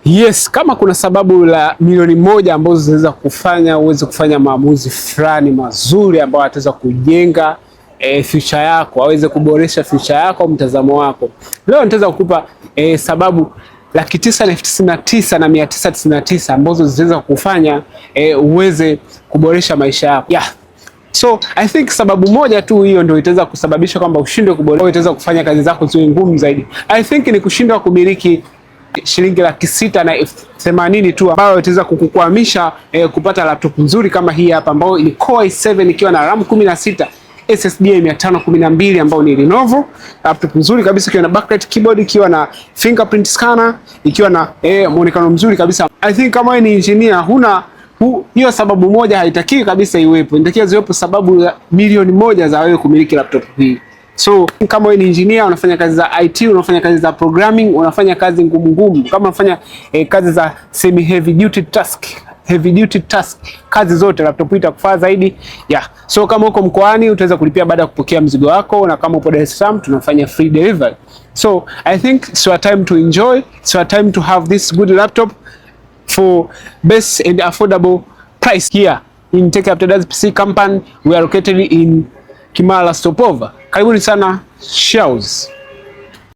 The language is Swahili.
Yes, kama kuna sababu la 1,000,000 ambazo zinaweza kufanya uweze kufanya maamuzi fulani mazuri ambayo ataweza kujenga future yako, aweze kuboresha future yako, mtazamo wako. Leo nitaweza kukupa sababu 999,999 ambazo zinaweza kufanya uweze kuboresha maisha yako. Yeah. So I think sababu moja tu hiyo ndio itaweza kusababisha kwamba ushindwe kuboresha, itaweza kufanya kazi zako ziwe ngumu zaidi. I think ni kushindwa kumiliki shilingi 680,000 tu ambayo itaweza kukukwamisha kupata laptop nzuri kama hii hapa ambayo ni Core i7 ikiwa na RAM 16, SSD ya 512 ambayo ni Lenovo, laptop nzuri kabisa ikiwa na backlight keyboard, ikiwa na fingerprint scanner, ikiwa na muonekano mzuri kabisa. I think kama wewe ni engineer huna hiyo sababu moja haitakiwi kabisa iwepo. Inatakiwa ziwepo sababu 1,000,000 za wewe kumiliki laptop hii. So kama wewe ni engineer, unafanya kazi za IT, unafanya kazi za programming, unafanya kazi ngumu ngumu, kama unafanya kazi za semi heavy duty task, heavy duty task, kazi zote, laptop hii itakufaa zaidi. Yeah. So kama uko mkoani utaweza kulipia baada ya kupokea mzigo wako, na kama upo Dar es Salaam tunafanya free delivery. So I think it's your time to enjoy, it's your time to have this good laptop for best and affordable price here in Tech Up Traders PC Company. We are located in Kimara Stopover. Karibuni sana. Shows.